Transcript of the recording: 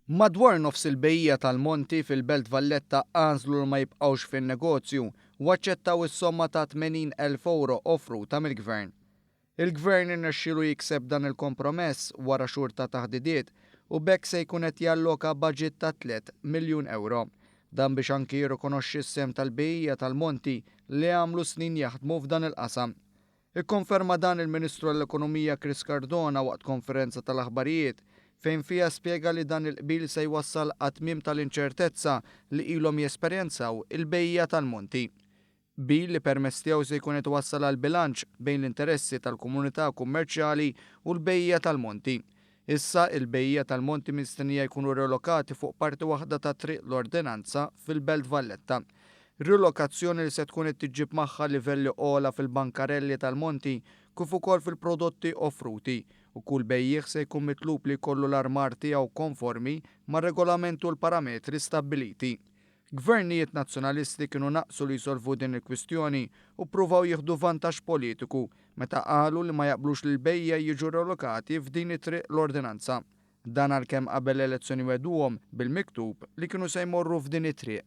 Madwar nofs il-bejjiegħa tal-monti fil-Belt Valletta għażlu li ma jibqgħux fin-negozju u aċċettaw is-somma ta' 80,000 ewro offruta mill-Gvern. Il-Gvern irnexxielu jikseb dan il-kompromess wara xhur ta' taħdidiet u b'hekk se jkun qed jalloka baġit ta' 3 miljun ewro. Dan biex anki jirrikonoxxi s-sehem tal-bejjiegħa tal-monti li għamlu snin jaħdmu f'dan il-qasam. Ikkonferma dan il-Ministru għall-Ekonomija Chris Cardona waqt konferenza tal-aħbarijiet fejn fija spjega li dan il-qbil se jwassal għat-tmiem tal-inċertezza li ilhom jesperjenzaw il-bejjiegħa tal-monti. Qbil li permezz tiegħu se jkun qed iwassal għal bilanċ bejn l-interessi tal-komunità kummerċjali u l-bejjiegħa tal-monti. Issa il-bejjiegħa tal-monti mistennija jkunu relokati fuq parti waħda ta' Triq l-Ordinanza fil-Belt Valletta. Rilokazzjoni li se tkun qed tiġġib magħha livelli ogħla fil-bankarelli tal-monti kif ukoll fil-prodotti offruti u kull bejjiegħ se jkun mitlub li jkollu l-armar tiegħu konformi mar-regolament u l-parametri stabbiliti. Gvernijiet nazzjonalisti kienu naqsu li jsolvu din il-kwistjoni u pruvaw jieħdu vantaġġ politiku meta qalu li ma jaqblux li l-bejjiegħa jiġu relokati f'din it-Triq l-Ordinanza. Dan għalkemm qabel l-elezzjoni wegħduhom bil-miktub li kienu se jmorru f'din it-triq.